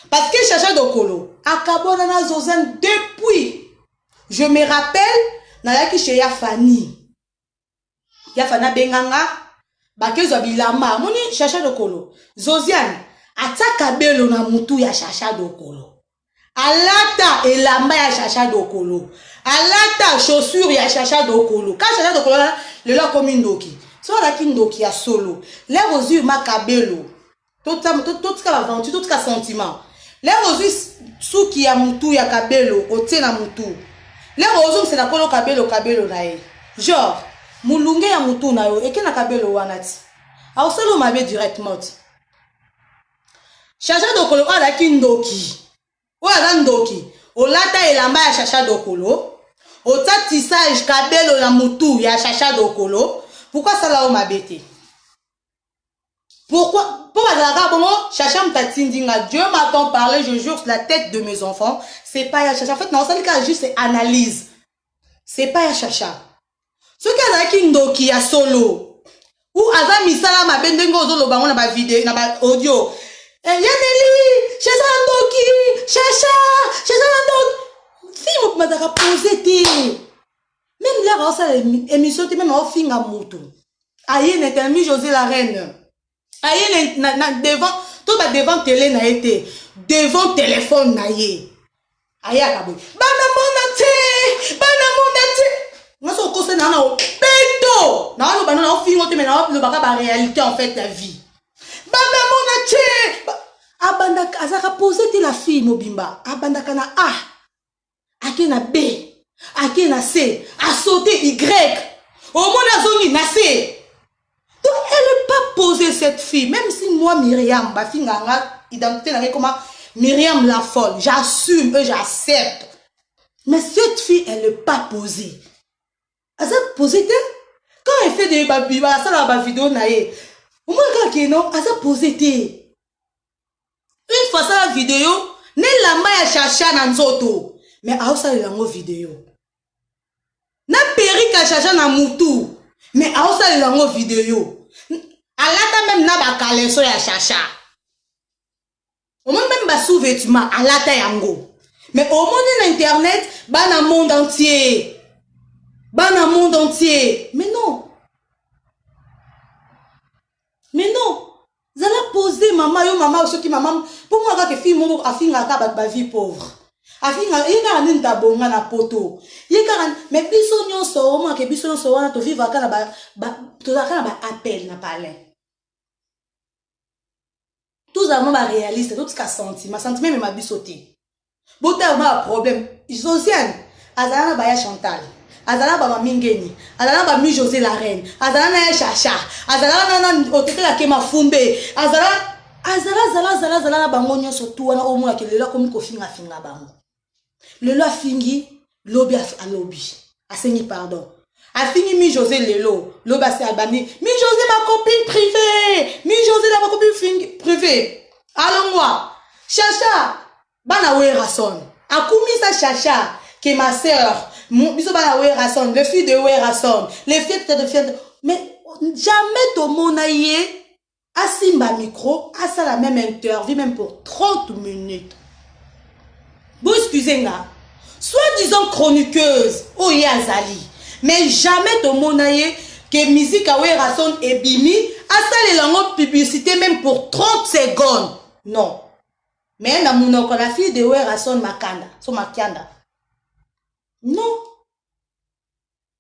Parce que Chacha Dokolo akabwana na Zozane depuis. Je me rappelle nayaki chez ya Fanny. Ya Fanny abenga nga bakezwa bilamba. Amoni Chacha Dokolo. Zoziane atia kabelo na mutu ya Chacha Dokolo. Alata elamba ya Chacha Dokolo. Alata chaussure ya Chacha Dokolo. Ka Chacha Dokolo lelo akomi ndoki. So alaki ndoki ya solo. Lero ozwi makabelo. Totika baventure, totika sentiment. Lero ozwi suki ya mutu ya kabelo otie na mutu. Lero ozongisela kolo kabelo kabelo na ye. Genre mulunge ya mutu na yo eke na kabelo wana ti. Aosala mabe directement ti. Chacha Dokolo oyo azalaki ndoki. Oyo aza ndoki. Olata elamba ya Chacha Dokolo. Otia tissage kabelo na mutu ya Chacha Dokolo. Pourquoi asala yo mabe te? Pourquoi? Po bazalaka bongo Chacha moto atindi nga. Dieu m'attend parler, je jure sur la tête de mes enfants. C'est pas ya Chacha. En fait, naosali kaka juste analyse. C'est pas ya Chacha. Soki azalaki ndoki ya solo ou aza misala mabe ndenge ozoloba yango na ba video na ba audio. Eh, Yaneli, Chacha na ndoki, Chacha, Chacha na ndoki. Fille mobima azalaka pose te. Même l'heure aosala émission te, même aofinga mutu. Aye na intermi José la reine. Aye na, na, na devant to ba devant télé na ye te, devant téléphone na ye. Ayaka boye. Bana mona te, bana mona te. Nga so okosa na na obeto. Na oloba na ofingo te mais na olobaka ba réalité en fait la vie. Bana mona te. Abandaka azaka poser te la fille mobimba. Abandaka na A. Ake na B, ake na C, a sauté Y. Omoni azongi na C. Donc elle n'est pas posée cette fille, même si moi Myriam, bafinga nga identité na comment Myriam la folle, j'assume et j'accepte. Mais cette fille, elle n'est pas posée. Aza posée te. Quand elle fait des ba ba sala ba vidéo na ye, omoni kaka ke non, aza posée te. Une fois sala vidéo, nelamba ya Chacha na nzoto, mais aosalela yango vidéo. Na perruque ya Chacha na mutu, mais aosalela yango vidéo. Alata même na ba caleçon ya Chacha. Omoni même ba sous-vêtements alata yango. Mais omoni na internet bana monde entier. Bana monde entier. Mais non. Mais non. Zala posé mama yo mama soki mama po mwa kaka fille moko afingaka bato ba vie pauvre. Afinga ye kaka nini tabonga na poto. Ye kaka mais biso nyonso omwa ke biso nyonso wana tovivaka na ba, ba tozalaka na ba appel na palais. Tozala mwa ba réaliste, totika sentiment, sentiment emema biso te. Botala mwa ba problème. Josiane azala na baya Chantal, azala na ba mami Ngeni, azala na ba mi José la reine, azala na ya Chacha, azala na na otetela ke mafumbe, azala azala azala azala azala na bango nyonso tu wana omona ke lelo akomi kofinga finga bango. Lelo afingi, lobi alobi, asengi pardon. Afingi mi José lelo, lobi ase abandi mi José ma copine privée, mi José la ma copine privée. Alongwa. Chacha bana Werrason akumisa Chacha que ma sœur, biso bana Werrason, le fils de Werrason, le fils de fils, mais jamais tomona ye asimba micro, asala même interview même pour 30 minutes. Bon, excusez nga, soi-disant chroniqueuse oyo azali, mais jamais tomona ye que musique ya Werrason ebimi asalela yango publicité même pour 30 secondes. Non. Mais na munoko la fille de Werrason makanda, so makianda. Non.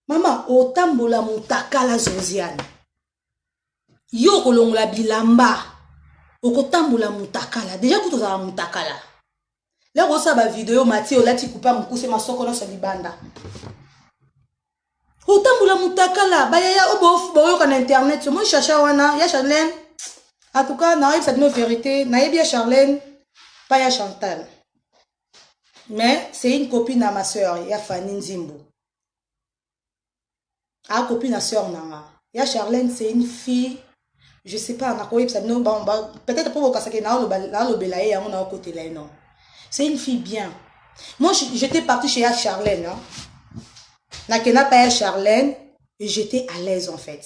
Mama otambola mutakala Josiane. Yo kolongola bilamba, okotambola mutakala. Déjà kutu ozala mutakala. Lero osala ba vidéo Mathieu olati kupa mokuse masoko nyonso libanda. Otambola mutakala, bayaya obo boyoka na internet. Moi Chacha wana, ya Charlène. En tout cas, nayebi sa bino vérité, nayebi ya Charlène, pas ya Chantal. Mais c'est une copine à ma sœur, ya Fanny Nzimbu. A copine à sœur nanga. Ya Charlène, c'est une fille, je sais pas, nakoyebisa bino bon, peut-être pour bokasake na lobela ye yango na okotela ye non. C'est une fille bien. Moi j'étais partie chez ya Charlène, hein. Nakena pa ya Charlène et j'étais à l'aise en fait.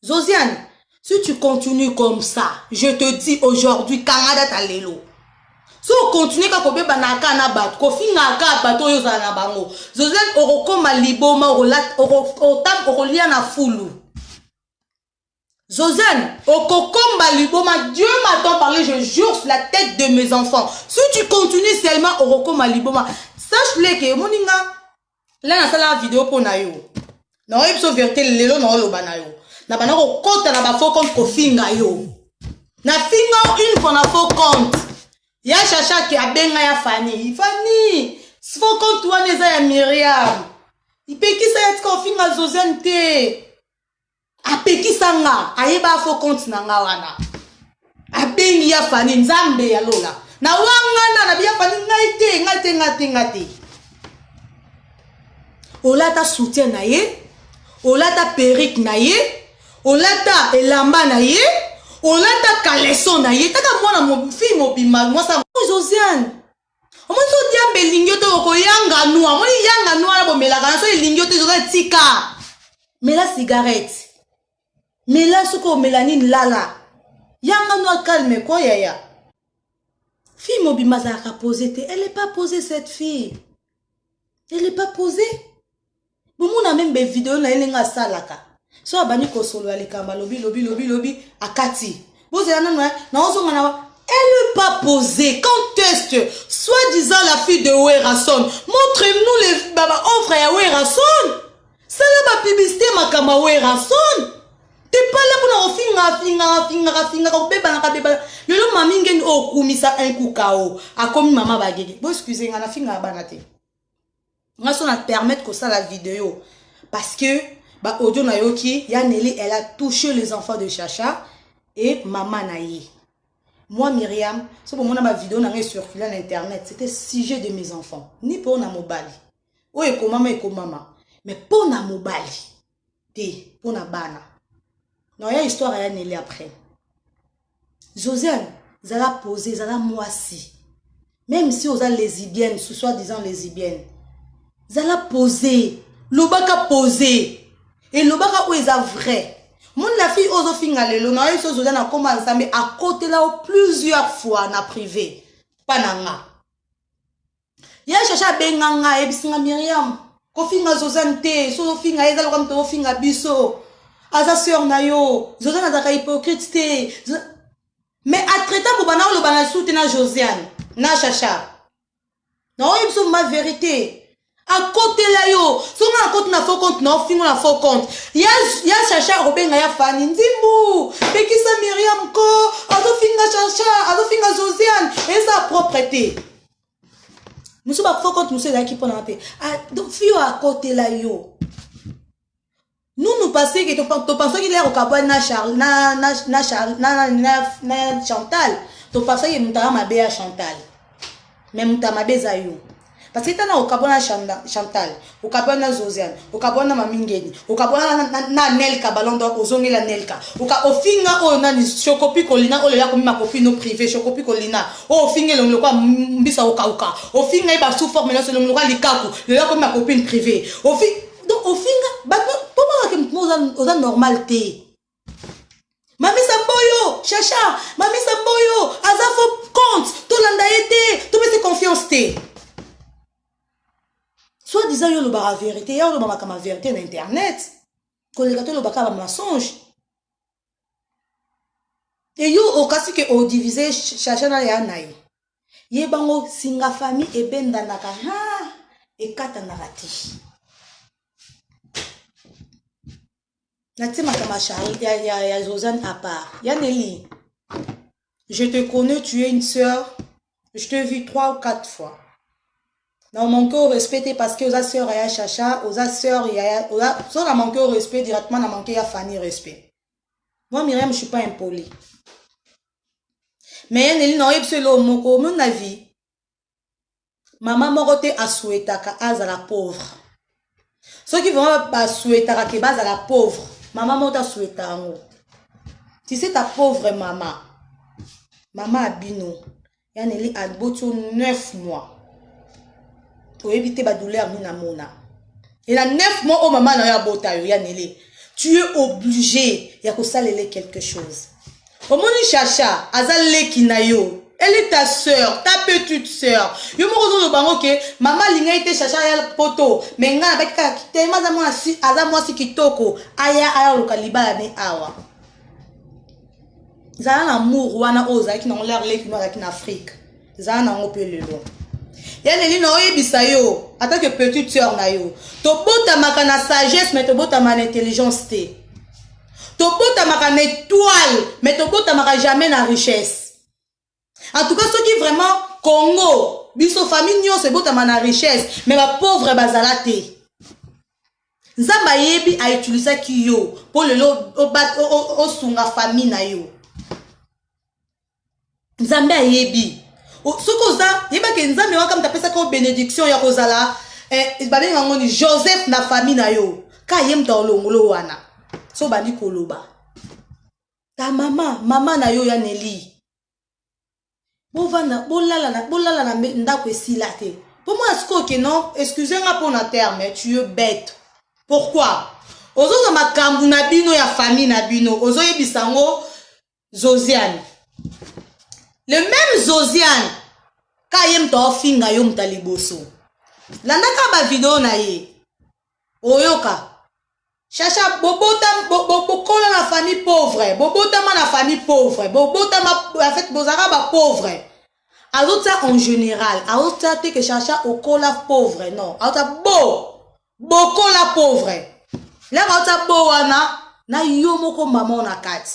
Zosiane, si tu continues comme ça, je te dis aujourd'hui, Canada ta lelo. So okontinue kaka kobebanaka na bato, kofingaka kaka bato oyo ozala na bango, Josiane, okokoma liboma, okolia na fulu. Josiane, okokomba liboma. Dieu m'attend parler, je jure sur la tête de mes enfants. Si tu continues seulement, okokoma liboma. Sache-le que moninga, là nasala vidéo mpo na yo. Naoyebi biso vérité lelo naoloba na yo. Na banda kokota na ba faux compte kofinga yo. Nafinga une fois na faux compte. Ya Chacha ke abenga ya Fanny. Fanny, faux compte wana eza ya Myriam. Ipekisa ya tika ofinga Josiane te. Apekisa nga, ayeba faux compte na nga wana. Abengi ya Fanny, Nzambe ya lola. Na wangana na biya Fanny ngai te, ngai te, ngai te, ngai te. Olata soutien na ye, olata perruque na ye, olata elamba na ye, olata caleçon na ye. Taka mwana fille mobimba mwasa Josiane. Omoni so diambe elingi yo te, okoyanga nwa. Omoni yanga nwa wana bomelaka na so elingi yo te, Josiane, tika. Mela cigarette. Mela soki omela nini, lala. Yanga nwa calme ko yaya. Fille mobimba azalaka posée te. Elle est pas posée, cette fille. Elle est pas posée. Bomona même be vidéo na ye ndenge asalaka. So abandi kosolola likambo, alobi lobi lobi lobi, akati. Bozela nano naozonga na. Elle n'est pas posée. Quand est-ce que, soi-disant la fille de Werrason, montre-nous les baba offre ya Werrason. Sala ba publicité makambo ya Werrason. T'es pas là mpona kofinga finga fingaka fingaka kobebanaka bebana. Lelo mami ngeni oyo okumisa un coup kao akomi mama bagege. Bo excuse nga, nafingaka bana te. Nga so na permettre kosala vidéo parce que ba audio nayoki ya Nelly, elle a touché les enfants de Chacha et mama na ye. Moi Myriam, so bomona ba vidéo na ngai circule na internet, c'était sujet de mes enfants, ni mpo na mobali oyo ekomama ekomama, mais mpo na mobali te, mpo na bana. Na ya histoire ya Nelly après. Josiane, zala posé, zala mwasi. Même si oza lesbienne, soi-disant lesbienne, zala posé, lobaka posé, elobaka oyo eza vrai. Moni la fille oyo ozofinga lelo na oyebi so ozoza na koma Nzambe akotela yo plusieurs fois na privé mpa na nga. Ya Chacha abenga nga, ayebisi nga: "Miriam, kofinga Zozane te. So ozofinga ye, eza loka moto ozofinga biso. Aza sœur na yo. Zozane azalaka hypocrite te." Mais atraita bobanda oloba na su te na Josiane na Chacha. Naoyebi biso ma vérité, akotela yo. Songa nakoti na faux compte na ofingo na faux compte ya Chacha, akobenga ya Fani nzimbu: "Pekisa Miriam ko, azofinga Chacha, azofinga Josiane, eza propre te." Mosusu ba faux compte mosusu ezalaki mpona te. Donc fille oyo akotela yo, nous nous pensons que topensaki lere okabwani na Charles na Charles na Chantal, topensaki moto aya mabe ya Chantal, mais moto ya mabe eza yo, parce que tana okabwana na Chantal, okabwana na Josiane, okabwana na Mamingeni, okabwana na Nelka Ballon d'Or, ozongela Nelka, ofinga oyo nani, Shokopi Kolina, oyo leya komima copine privé Shokopi Kolina, oyo ofinga elongi lokwa mbisa okauka, ofinga ye basous forme nyonso, elongi lokwa likaku, lelo akomima copine privé. Donc ofinga bato mpo bakake motu oza normal te. Mamisa Mboyo, Chacha, Mamisa Mboyo aza faux compte, tolanda ye te, topesi confiance te. Soit disant yo olobaka vérité, ya oloba makambo ya vérité na internet koleka tolobaka bamensonge. E yo okasi ke odivise Chacha na ya na ye, yebango singa famille ebendanaka, ha ekatanaka te. Natie makambo ya Charles ya Josiane à part. Ya Nelly, je te connais, tu es une sœur, je t'ai vu trois ou quatre fois. Na manqué au respect te, parce que oza sœur ya Chacha, oza sœur ya oza. So na manqué au respect directement, na manqué ya Fanny respect. Moi Myriam, je suis pas impolie, mais ya Nelly, na oyebi so eloko moko omoni na vie, mama moko te asouhaitaka azala pauvre. Soki vraiment basouhaitaka ke bazala pauvre, mama moko te asouhaita yango. Tu sais, ta pauvre mama, mama abino ya Nelly aboti yo 9 mois, oyebi te badouleur nini amona. E na 9 mois oyo mama na yo abota yo, ya Nelly, tu es obligé ya kosalela quelque chose. Omoni Chacha aza leki na yo. Elle est ta sœur, ta petite sœur. Yo moko ozoloba yango ke mama alingaki te Chacha aya poto, mais ngai nabaki kaka tellement aza mwasi, aza mwasi kitoko, aya aya oluka libala ne awa. Zala na amour wana oyo ozalaki nango lere leki no azalaki na Afrique. Zala nango mpe lelo. Ya Nelly na oyebisa yo en tant que petite sœur na yo, tobotamaka na sagesse mais tobotama na intelligence te. Tobotamaka na étoile mais tobotamaka jamais na richesse. En tout cas soki vraiment Congo biso famille nyonso ebotama na richesse mais ba pauvre bazala te. Nzambe ayebi a utilisaki yo po lelo osunga famille na yo. Nzambe ayebi soki oza yebake Nzambe waka moto apesaka yo benediction ya kozala eh, babenga yango ni Joseph na famille na yo ka ye moto alongolo wana so obandi koloba ta mama mama na yo ya Nelly bovanda bolala na bolala na ndako esila te po mwana sikoyo ke non excuse nga mpo na terme tu es bête pourquoi ozozwa makambo na bino ya famille na bino ozoyebisa yango Zoziane le même Zoziane ka ye moto aofinga yo moto ya liboso landaka bavideo na ye oyoka Chacha bobota bokola na famille pauvre bobotama na famille pauvre bobotama en fait bozalaka ba pauvre azotia en général azotia te ke Chacha okola pauvre non azotia bo bokola pauvre laka azotia bo wana na yo moko mama na kati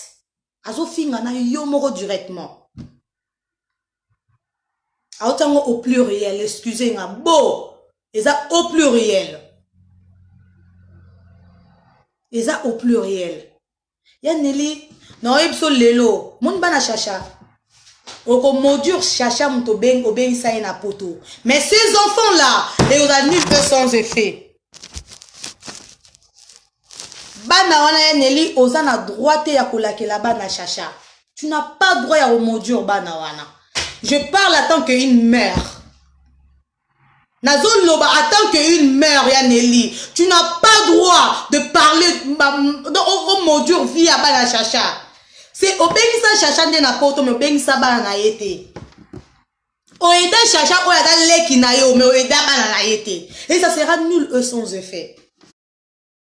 azofinga na yo moko directement azotia yango au pluriel excuse nga bo eza au pluriel eza au pluriel ya Nelly naoyebi biso lelo moni bana Chacha okomaudire Chacha moto obengisa ye na poto mais ces enfants là ekozala nul peu sans effet bana wana ya Nelly oza na droit te ya kolakela bana Chacha. Tu n'as pas droit ya komaudire bana wana. Je parle en tant qu'une mère, nazoloba en tant qu'une mère. Ya Nelly, tu n'as pas droit de parler omaudire vie ya bana Chacha. C'est obengisa Chacha nde na poto, mais obengisa bana na ye te. Oeda Chacha oyo aza leki na yo, mais oeda bana na ye te et ça sera nul et sans effet.